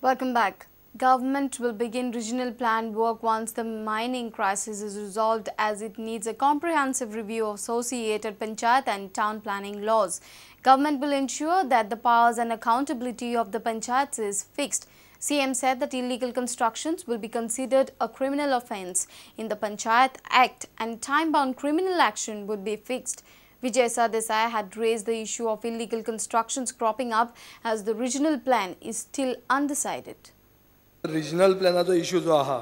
Welcome back. Government will begin regional plan work once the mining crisis is resolved, as it needs a comprehensive review of associated panchayat and town planning laws. Government will ensure that the powers and accountability of the panchayats is fixed. CM said that illegal constructions will be considered a criminal offence in the Panchayat Act and time-bound criminal action would be fixed. Vijay Sardesai had raised the issue of illegal constructions cropping up as the regional plan is still undecided. Regional प्लॅनाचो issue जो आहा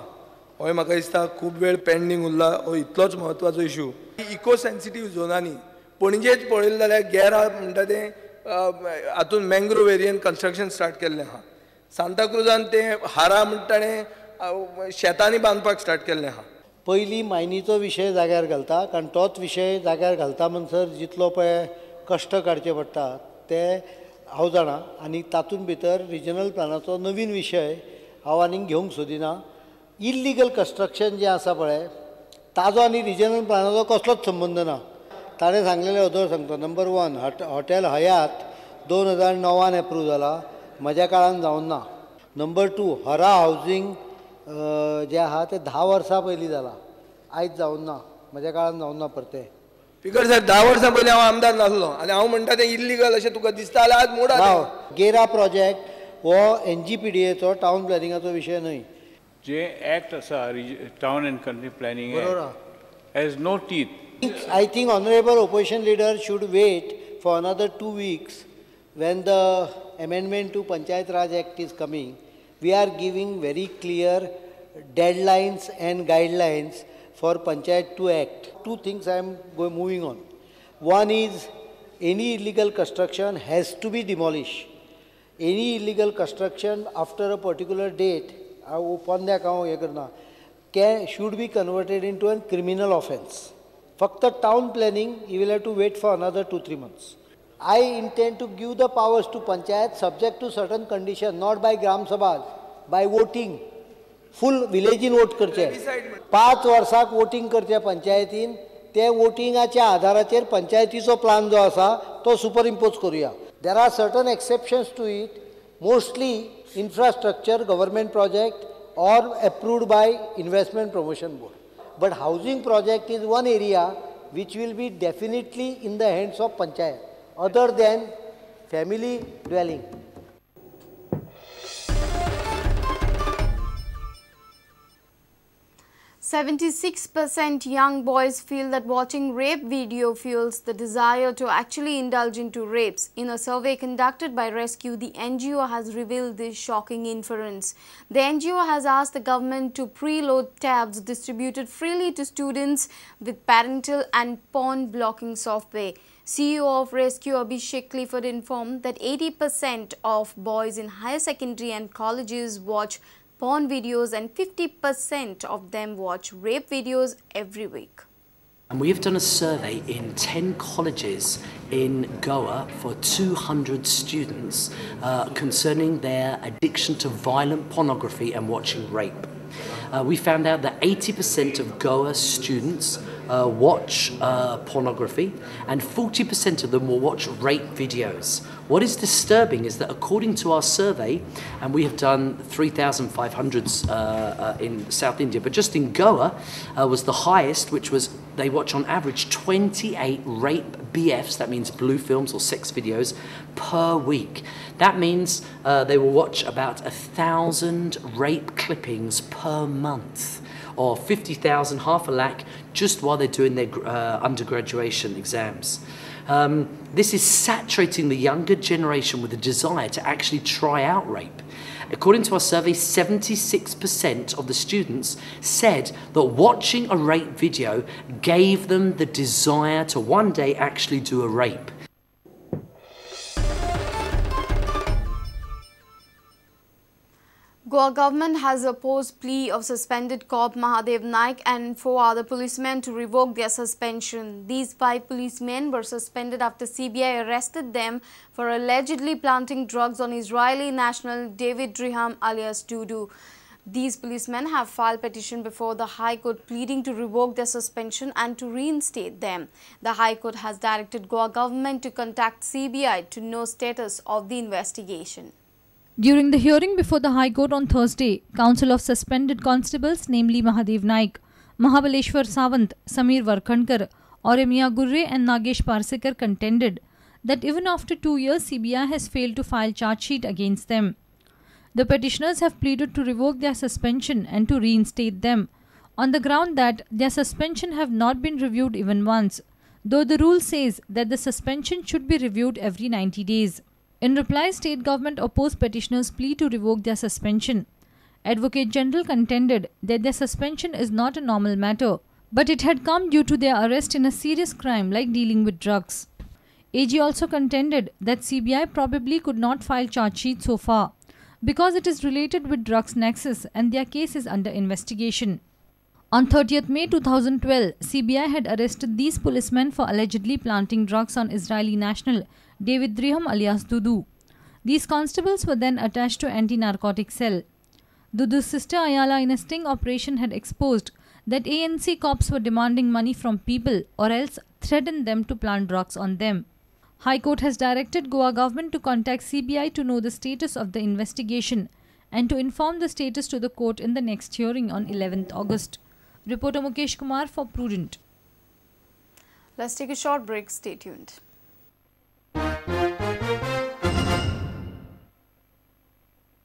होय म्हाका दिसता खूब वेळ pending उरला, हो इतलोच म्हत्वाचो इशू. इको सेन्सिटीव झोनांनी पणजेच पळयलें जाल्यार गेरा म्हणटा तें हातून मँग्रोव एरियेन कन्स्ट्रक्शन स्टार्ट केल्लें आहा. सांताक्रुजान तें हारा म्हणटा ताणें शेतांनी बांदपाक स्टार्ट केल्लें आहा. पयलीं मायनीचो विशय जाग्यार घालता, कारण तोच विशय जाग्यार घालता म्हणसर जितलो पळय कश्ट काडचे पडटा ते हांव जाणा, आनी तातूंत भितर रिजनल प्लॅनाचो नवीन विशय हांव आनीक घेवंक सोदिना. इल्लिगल कन्स्ट्रक्शन जें आसा पळय ताजो आनी रिजनल प्लॅनाचो कसलोच संबंद ना. ताणें सांगलेलें अदोर सांगता. नंबर 1, हॉटेल हयात 2009 एप्रूव जाला, म्हज्या काळान जावंक ना. नंबर 2, हरा हावजींग जें आहा तें 10 वर्सां पयलीं जालां, आयज जावंक ना, म्हज्या काळान जावंक ना. परतें स्पीकर साहेब, 10 वर्सां पयलीं हांव आमदार नासलो आनी हांव म्हणटा तें इल्लिगल अशें तुका दिसता जाल्यार आज मोडा. गेरा प्रोजेक्ट हो NGPDAचो टावन प्लॅनिंगाचो विशय न्हय. जे एक्ट आसा town and country planning has no teeth. I think honourable opposition leader should wait for another 2 weeks when the amendment to Panchayat Raj Act is coming. We are giving very clear deadlines and guidelines for Panchayat to act. 2 things I am moving on. One is any illegal construction has to be demolished. Any illegal construction after a particular date, should be converted into a criminal offense. Fakta town planning, you will have to wait for another 2-3 months. I intend to give the powers to Panchayat subject to certain conditions, not by Gram Sabha, by voting. Full village in vote करचे, 5 वर्साक voting करचे पंचायतीन, ते वोटिंगाच्या आधाराचेर पंचायतीचो plan जो आसा तो super impose करूया. There are certain exceptions to it, mostly infrastructure, government project or approved by Investment Promotion Board. But housing project is one area which will be definitely in the hands of Panchayat, other than family dwelling. 76% young boys feel that watching rape video fuels the desire to actually indulge into rapes. In a survey conducted by Rescue, the NGO has revealed this shocking inference. The NGO has asked the government to preload tabs distributed freely to students with parental and porn blocking software. CEO of Rescue Abhishek Clifford informed that 80% of boys in higher secondary and colleges watch porn videos and 50% of them watch rape videos every week. And we have done a survey in 10 colleges in Goa for 200 students concerning their addiction to violent pornography and watching rape. We found out that 80% of Goa students watch pornography and 40% of them will watch rape videos. What is disturbing is that according to our survey, and we have done 3,500 in South India, but just in Goa was the highest, which was they watch on average 28 rape BFs, that means blue films or sex videos, per week. That means they will watch about 1,000 rape clippings per month, or 50,000, half a lakh, just while they're doing their undergraduation exams. This is saturating the younger generation with a desire to actually try out rape. According to our survey, 76% of the students said that watching a rape video gave them the desire to one day actually do a rape. Goa government has opposed plea of suspended cop Mahadev Naik and 4 other policemen to revoke their suspension. These 5 policemen were suspended after CBI arrested them for allegedly planting drugs on Israeli national David Driham alias Dudu. These policemen have filed petition before the High Court pleading to revoke their suspension and to reinstate them. The High Court has directed Goa government to contact CBI to know status of the investigation. During the hearing before the High Court on Thursday, Council of Suspended Constables, namely Mahadev Naik, Mahabaleshwar Sawant, Samir Varkhankar, Auremia Gurre and Nagesh Parsekar contended that even after 2 years, CBI has failed to file charge sheet against them. The petitioners have pleaded to revoke their suspension and to reinstate them on the ground that their suspension have not been reviewed even once, though the rule says that the suspension should be reviewed every 90 days. In reply, state government opposed petitioners' plea to revoke their suspension. Advocate General contended that their suspension is not a normal matter, but it had come due to their arrest in a serious crime like dealing with drugs. AG also contended that CBI probably could not file charge sheet so far because it is related with drugs nexus and their case is under investigation. On 30th May 2012, CBI had arrested these policemen for allegedly planting drugs on Israeli national David Driham alias Dudu. These constables were then attached to anti-narcotic cell. Dudu's sister Ayala in a sting operation had exposed that ANC cops were demanding money from people or else threatened them to plant drugs on them. High Court has directed Goa government to contact CBI to know the status of the investigation and to inform the status to the court in the next hearing on 11th August. Reporter Mukesh Kumar for Prudent. Let's take a short break. Stay tuned.